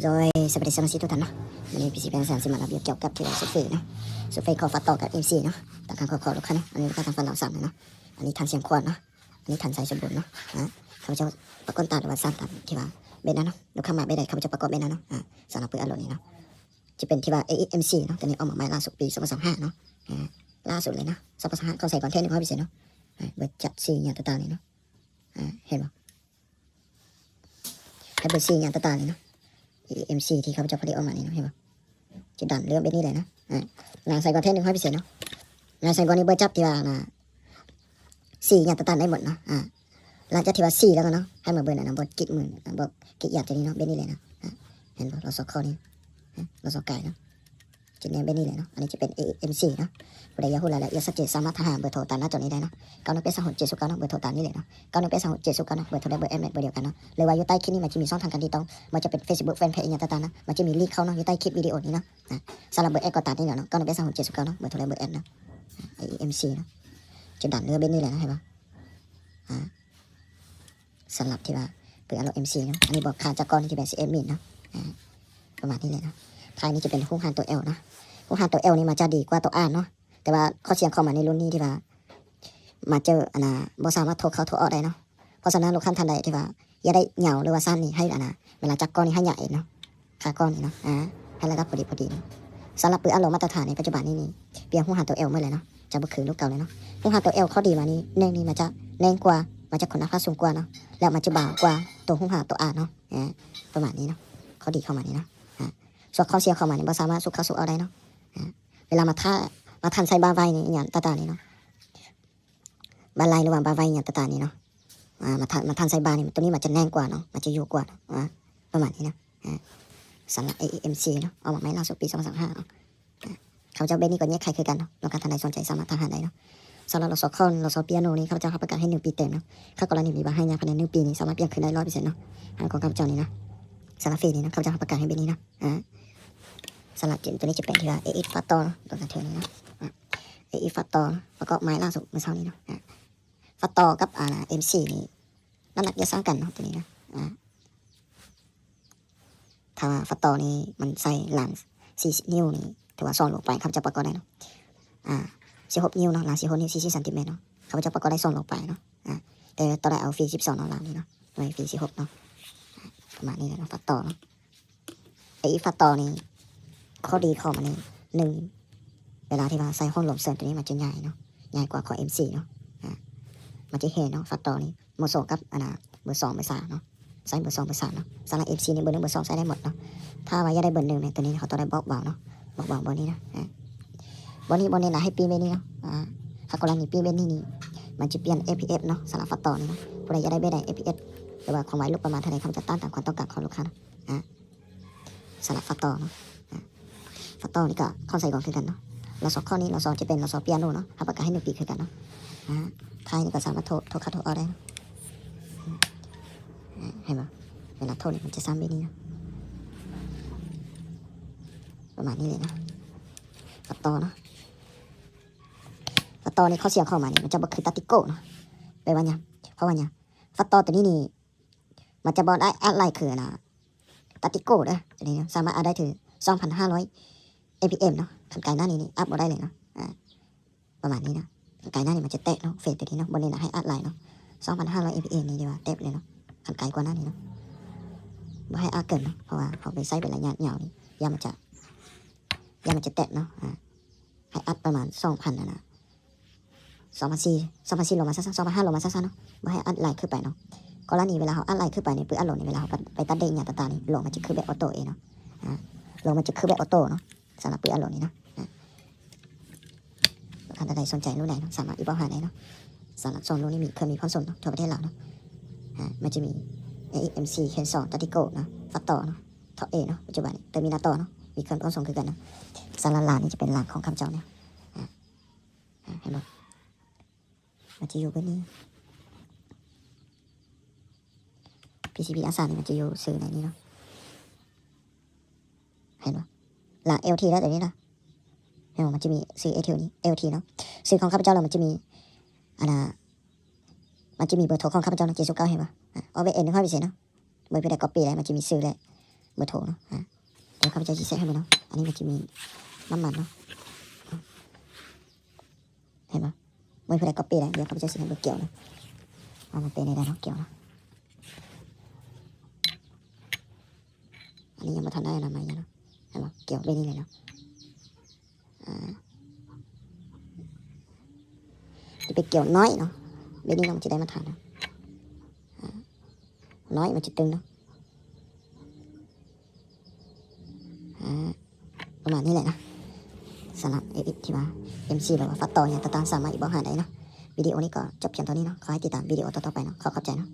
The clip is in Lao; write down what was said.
ໂດຍ ສະບາຍດີສະມາຊິກທຸກທ່ານເນາະ. ມື້ນີ້ ພີຊີ ແພນ ສາມ ຊິມາອັບເດດກ່ຽວກັບທີ່ວ່າ ຊຸເຟເນາະ, ຊູເຟ ຂໍຝາກຕໍ່ກັບ ເອັມຊີ ເນາະ, ຕາມຄຳຂໍຂອງລູກຄ້າເນາະ. ອັນນີ້ລູກຄ້າທາງຝັ່ງລາວສາມເນາະ, ອັນນີ້ທ່ານຊຽງຂວັນເນາະ, ອັນນີ້ທ່ານໄຊສົມບູນເນາະ. ອາ ຂ້າພະເຈົ້າປາກົດຕາ ຫຼືວ່າສາມຕາມທີ່ວ່າເບດນັ້ນເນາະ, ລູກຄ້າມາເບດໃດ ຂ້າພະເຈົ້າປາກົດເບດນັ້ນເນາະ. ອາ ສຳລັບເປີດອັບໂຫຼດນີ້ເນາະ ຈະເປັນທີ່ວ່າ ເອ ເອັມຊີ ເນາະ, ຕົວນີ້ອອກມາໃໝ່ລ່າສຸດປີສອງພັນຊາວຫ້າເນາະ. ອາ ລ່າສຸດເລີຍເນາະ ສອງພັນຊາວຫ້າ ເຂົາໃສ່ກ່ອນເທຣນ ໜຶ່ງຮ້ອຍເປີເຊັນເນາະ. ອາ ເບີຈັບສີ່ຫຍັງຕ່າງໆນີ້ເນາະ. ອາ ເຫັນບໍ່? ໃຫ້ເບິ່ງສີຫຍັງຕ່າງໆນີ້ເນາະ, ເອ ເອັມຊີ ທີ່ຂ້າພະເຈົ້າຜະລິດອອກມານີ້ເນາະ, ເຫັນບໍ່? ຈະດຳເລື່ອງແບບນີ້ເລີຍເນາະ. ອາ ນາງໃສ່ກ່ອນເທຣນ ໜຶ່ງຮ້ອຍເປີເຊັນເນາະ, ນາງໃສ່ກ່ອນນີ້ເບີຈັບທີ່ວ່ານະ ສີຫຍັງຕ່າງໆໄດ້ໝົດເນາະ. ອາ ຫຼັງຈາກທີ່ວ່າສີແລ້ວກໍເນາະ ໃຫ້ມາເບິ່ງອັນນະ ບ່ອນກິກມື ບ່ອນກິກຢາງຕົວນີ້ເນາະ, ແບບນີ້ເລີຍເນາະ. ອາ ເຫັນບໍ່? ລອສອກຂໍ້ນີ້ ອາ ລອສອກກາຍເນາະ. ຈະແນມແບບນີ້ເລີຍເນາະ. ອັນນີ້ຈະເປັນ ເອ ເອັມຊີ ເນາະ. ຜູ້ໃດຢາກຮູ້ລາຍລະອຽດຊັດເຈນ ສາມາດທັກຫາເບີໂທຕາມໜ້າຈໍນີ້ໄດ້ເນາະ, ເກົ້າໜຶ່ງແປດສາມຫົກເຈັດສູນເກົ້າເນາະ, ເບີໂທຕາມນີ້ເລີຍເນາະ, ເກົ້າໜຶ່ງແປດສາມຫົກເຈັດສູນເກົ້າເນາະ, ເບີໂທຕາມນີ້ເລີຍເນາະ. ຫຼືວ່າຢູ່ໃຕ້ຄລິບນີ້ມັນຈະມີຊ່ອງທາງການຕິດຕໍ່, ບໍ່ວ່າຈະເປັນ Facebook Fanpage ອີ່ຫຍັງຕ່າງໆເນາະ, ມັນຈະມີລິ້ງເຂົ້າເນາະ ຢູ່ໃກໍຄລິບວິດີໂອນີ້ເນາະ. ອາ ສຳລັບເບີແອັດກໍຕາມນີ້ເນາະ, ເກົ້າໜຶ່ງແປດສາມຫົກເຈັດສູນເກົ້າເນາະ, ເບີໂທ ແລະ ເບີແອັດເນາະ. ອາ ເອ ເອັມຊີ ເນາະ ຈະດຳເລື່ອງແບບນີ້ເລີຍເນາະ, ເຫັນບໍ່? ອາ ສຳລັບທີ່ວ່າເປີດອັບໂຫຼດ ເອັມຊີ ເນາະ. ອັນນີ້ບອກຄ່າຈາກກ້ອນທີ່ເປັນ ສິບເອັດມິນເນາະ. ອາ ປະມານນີ້ເລີຍເນາະ. ທ້າຍນີ້ຈະເປັນຮູບຮ່າງຕົວ L ເນາະ, ຮູບຮ່າງຕົວ L ນີ້ມັນຈະດີກວ່າຕົວ R ເນາະ, ແຕ່ວ່າຂໍ້ເສຍຂອງມັນໃນລຸ້ນນີ້ທີ່ວ່າມາເຈີອັນນະ ບໍ່ສາມາດໂທເຂົ້າໂທອອກໄດ້ເນາະ. ເພາະສະນັ້ນ ລູກຄ້າທ່ານໃດທີ່ວ່າຢາກໄດ້ຍາວ ຫຼືວ່າສັ້ນນີ້ ໃຫ້ອັນນະ ເວລາຈັບກ້ອນນີ້ໃຫ້ຫຍັບເອງເນາະ, ຂາກ້ອນນີ້ເນາະ. ອາ ໃຫ້ລະດັບພໍດີໆເນາະ. ສຳລັບເປີດອັບໂຫຼດມາດຕະຖານໃນປັດຈຸບັນນີ້ນີ້ ປ່ຽນຮູບຮ່າງຕົວ L ໝົດເລີຍເນາະ, ຈະບໍ່ຄືລູກເກົ່າເລີຍເນາະ. ຮູບຮ່າງຕົວ L ຂໍ້ດີມານີ້ ໜຶ່ງນີ້ມັນຈະແນງກວ່າ, ມັນຈະຄຸນນະພາບສູງກວ່າເນາະ, ແລ້ວມັນຈະບາງກວ່າຕົວຮູບຮ່າງຕົວ R ເນາະ. ອາ ປະມານນີ້ເນາະ, ຂໍ້ດີເຂົ້າມານີ້ເນາະ. ອາ ສ່ວນຂໍ້ເສຍເຂົ້າມານີ້ ບໍ່ສາມາດຊຸກເຂົ້າຊຸກອອກໄດ້ເນາະ. ອາ ເວລາມາຖ້າ ມາທັນໃສ່ບາໄວນີ້ ອີ່ຫຍັງຕ່າງໆນີ້ເນາະ, ບາໄລ ຫຼືວ່າບາໄວ ອີ່ຫຍັງຕ່າງໆນີ້ເນາະ. ອາ ມາທັນ ມາທັນໃສ່ບານີ້ ຕົວນີ້ມັນຈະແນງກວ່າເນາະ, ມັນຈະຢູ່ກວ່າເນາະ. ອາ ປະມານນີ້ນະ. ອາ ສຳລັບ ເອ ເອັມ ຊີ ເນາະ, ອອກມາໃໝ່ລ່າສຸດປີສອງພັນຊາວຫ້າເນາະ. ອາ ເຂົາເຈົ້າແບບນີ້ກໍແຍກຄ້າຍຄືກັນເນາະ, ລູກຄ້າທ່ານໃດສົນໃຈສາມາດທັກຫາໄດ້ເນາະ. ສຳລັບ ລສ ຄໍ ລສ ປຽໂນ ນີ້ ຂ້າພະເຈົ້າຮັບປະກັນໃຫ້ໜຶ່ງປີເຕັມເນາະ. ຖ້າກໍລະນີມີບັນຫາຫຍັງພາຍໃນໜຶ່ງປີນີ້ ສາມາດປ່ຽນຄືນໄດ້ຮ້ອຍເປີເຊັນເນາະ, ຂອງຂ້າພະເຈົ້ານີ້ນະ. ສຳລັບເຟສນີ້ເນາະ ຂ້າພະເຈົ້າຮັບປະກັນໃຫ້ແບບນີ້ເນາະ. ອາ ສຳລັບເກມຕົວນີ້ຈະເປັນທີ່ວ່າ ເອ ເອັກ ຟາດຕໍ່ ເນາະ, ຕົວການເທຣນນີ້ເນາະ. ອາ ເອ ເອັກ ຟາດຕໍ່ ປະກອບໃໝ່ລ່າສຸດມື້ເຊົ້ານີ້ເນາະ. ອາ ຟາດຕໍ່ກັບ ອາ ເອັມ ສີ່ ນີ້ ນ້ຳໜັກຈະສ່ຳກັນເນາະ ຕົວນີ້ນະ. ອາ ຖ້າວ່າຟາດຕໍ່ນີ້ມັນໃສ່ລາງສີ່ສິບນິ້ວນີ້ ຖືວ່າສອງໂລປາຍ ຂ້າພະເຈົ້າປະກອບໄດ້ເນາະ. ອາ ສິບຫົກນິ້ວເນາະ, ລາງສິບຫົກນິ້ວ ສີ່ສິບຊັງຕີແມັດເນາະ, ຂ້າພະເຈົ້າປະກອບໄດ້ສອງໂລປາຍເນາະ. ອາ ແຕ່ຕອນແລກເອົາຟຣີສິບສອງເນາະ, ລາງນີ້ເນາະ ໄວ້ຟຣີສິບຫົກເນາະ. ອາ ປະມານນີ້ແຫຼະເນາະ ຟາດຕໍ່ເນາະ. ແລະ ອີກຟາດຕໍ່ນີ້ ຂໍ້ດີຂອງມັນນີ້ ໜຶ່ງ ເວລາທີ່ວ່າໃສ່ຫ້ອງລົມເສີມຕົວນີ້ ມັນຈະໃຫຍ່ເນາະ, ໃຫຍ່ກວ່າຂອງ ເອັມ ສີ່ ເນາະ. ອາ ມັນຈະແຮງເນາະ ຟາດຕໍ່ນີ້ ເໝາະສົມກັບ ອັນນະ ເບີສອງ ເບີສາມເນາະ, ໃຊ້ເບີສອງ ເບີສາມເນາະ. ສຳລັບ ເອັມ ສີ່ ນີ້ ເບີໜຶ່ງ ເບີສອງ ໃຊ້ໄດ້ໝົດເນາະ. ຖ້າວ່າຢາກໄດ້ເບີໜຶ່ງນີ້ ຕົວນີ້ເຂົາຕ້ອງໄດ້ບອກເບົາເນາະ, ບອກເບົາບ່ອນນີ້ນະ. ອາ ບ່ອນນີ້ ບ່ອນນີ້ນະ ໃຫ້ປີ້ງແບບນີ້ເນາະ. ອາ ຖ້າກໍລະນີປີ້ງແບບນີ້ນີ້ ມັນຈະປ່ຽນ ເອັຟ ພີ ເອັຟ ເນາະ ສຳລັບຟາດຕໍ່ນີ້ເນາະ. ຜູ້ໃດຢາກໄດ້ແບບໃດ ເອັຟ ພີ ເອັຟ ຫຼືວ່າຄວາມໄວລຸກປະມານເທົ່າໃດ ຂ້າພະເຈົ້າຕັ້ງຕາມຄວາມຕ້ອງການຂອງລູກຄ້າເນາະ. ອາ ສຳລັບຟາດຕໍ່ເນາະ. ອາ ຟາດຕໍ່ນີ້ກໍຄວາມໃສ່ກ່ອນຄືກັນເນາະ, ລສ ຄໍນີ້ ລສ ຈະເປັນ ລສ ປຽໂນເນາະ, ຮັບປະກັນໃຫ້ໜຶ່ງປີຄືກັນເນາະ. ອາ ທ້າຍນີ້ກໍສາມາດໂທ ໂທເຂົ້າໂທອອກໄດ້ເນາະ. ອາ ເຫັນບໍ່ ເວລາໂທນີ້ມັນຈະຊ້ຳແບບນີ້ເນາະ. ປະມານນີ້ເລີຍເນາະ ຟາດຕໍ່ເນາະ. ຟາດຕໍ່ນີ້ ຂໍ້ເສຍຂອງມັນນີ້ ມັນຈະບໍ່ຄືຕາຕິໂກເນາະ. ແປວ່າຫຍັງ? ເພາະວ່າຫຍັງ? ຟາດຕໍ່ຕົວນີ້ນີ້ ມັນຈະບໍ່ໄດ້ອັດໄຫຼຄື ອັນນະ ຕາຕິໂກເດີ, ຕົວນີ້ນະ ສາມາດອັດໄດ້ເຖິງສອງພັນຫ້າຮ້ອຍ ເອ ພີ ເອັມ ເນາະ. ຄັນໄກໜ້ານີ້ນີ້ ອັດບໍ່ໄດ້ເລີຍເນາະ. ອາ ປະມານນີ້ເນາະ, ຄັນໄກໜ້ານີ້ມັນຈະແຕກເນາະ ເຟສຕົວນີ້ເນາະ. ບໍ່ແນະນຳໃຫ້ອັດໄຫຼເນາະ, ສອງພັນຫ້າຮ້ອຍ ເອ ພີ ເອັມ ນີ້ຖືວ່າແຕກເລີຍເນາະ. ຄັນໄກກວ່ານັ້ນນີ້ເນາະ ບໍ່ໃຫ້ອັດເກີນເນາະ, ເພາະວ່າເຮົາໄປໃຊ້ເປັນໄລຍະຍາວນີ້ ຢ້ານມັນຈະ ຢ້ານມັນຈະແຕກເນາະ. ອາ ໃຫ້ອັດປະມານສອງພັນ ອັນນະ ສອງພັນສີ່ ສອງພັນສີ່ລົງມາຊະ ສອງພັນຫ້າລົງມາຊະເນາະ, ບໍ່ໃຫ້ອັດໄຫຼຂຶ້ນໄປເນາະ. ກໍລະນີເວລາເຮົາອັດໄຫຼຂຶ້ນໄປນີ້ ປຶ້ມອັດໂຫຼດນີ້ ເວລາເຮົາໄປ ໄປຕັດເດດຫຍັງຕ່າງໆນີ້ ໂລມັນຈະຂຶ້ນແບບອອໂຕ້ເອງເນາະ. ອາ ໂລມັນຈະຂຶ້ນແບບອອໂຕ້ເນາະ ສຳລັບປຶ້ມອັດໂຫຼດນີ້ເນາະ. ອາ ທ່ານໃດສົນໃຈລຸ້ນໃດເນາະ ສາມາດອິນບັອກຫາໄດ້ເນາະ. ສຳລັບສອງລຸ້ນນີ້ມີ ເຄີຍມີຜ່ອນສູນເນາະ ທົ່ວປະເທດລາວເນາະ. ອາ ມັນຈະມີ ເອ ເອັມ ສີ່ ເຄ ສອງ ຕາຕິໂກເນາະ, ຟາດຕໍ່ເນາະ, ເທາະເອເນາະ, ປັດຈຸບັນນີ້ ເຕີມີນາຕໍ່ເນາະ, ມີເຄື່ອງຜ່ອນສູນຄືກັນເນາະ. ສຳລັບລາງນີ້ຈະເປັນລາງຂອງຂ້າພະເຈົ້າເນາະ. ອາ ເຫັນບໍ່? ມັນຈະຢູ່ແບບນີ້. ພີຊີບີ ອາສາ ນີ້ມັນຈະຢູ່ຊື່ໃນນີ້ເນາະ. ເຫັນບໍ່? ລາງ ແອລທີ ແລ້ວຕົວນີ້ນະ. ເຫັນບໍ່? ມັນຈະມີຊື່ ແອລທີ ນີ້ ແອລທີ ເນາະ. ຊື່ຂອງຂ້າພະເຈົ້າແລ້ວມັນຈະມີ ອັນນະ ມັນຈະມີເບີໂທຂອງຂ້າພະເຈົ້າເນາະ ເຈັດສິບເກົ້າ ເຫັນບໍ່? ອາ ອອກແບບເອັນ ໜຶ່ງຮ້ອຍເປີເຊັນເນາະ. ບໍ່ມີຜູ້ໃດກັອບປີ້ໄດ້, ມັນຈະມີຊື່ ແລະ ບີໂທເນາະ. ອາ ດຽວຂ້າພະເຈົ້າຊິເຊັກໃຫ້ເບິ່ງເນາະ. ອັນນີ້ມັນຈະມີນ້ຳມັນເນາະ ເຫັນບໍ່? ບໍ່ມີຜູ້ໃດກັອບປີ້ໄດ້. ດຽວຂ້າພະເຈົ້າຊິໃຫ້ເບິ່ງແກ້ວເນາະ. ວ່າມັນເປັນແນວໃດເນາະ ແກ້ວເນາະ. ອັນນີ້ຍັງບໍ່ທັນໄດ້ອະນາໄມຫຍັງເນາະ. ເຫັນບໍ່? ແກ້ວແບບນີ້ເລີຍເນາະ. ອາ ຈະເປັນແກ້ວນ້ອຍເນາະ. ແບບນີ້ເນາະ ມັນຈະໄດ້ມາດຕະຖານເນາະ. ອາ ນ້ອຍມັນຈະຕຶງເນາະ. ອາ ປະມານນີ້ແຫຼະເນາະ. ສຳລັບເອັຟເອັຟທີ່ວ່າເອັມຊີ ຫຼືວ່າຟາດຕໍ່ຫຍັງຕ່າງໆ ສາມາດອິນບັອກຫາໄດ້ເນາະ. ວິດີໂອນີ້ກໍຈົບພຽງເທົ່ານີ້ເນາະ. ຂໍໃຫ້ຕິດຕາມວິດີໂອຕໍ່ໆໄປເນາະ. ຂໍຂອບໃຈເນາະ.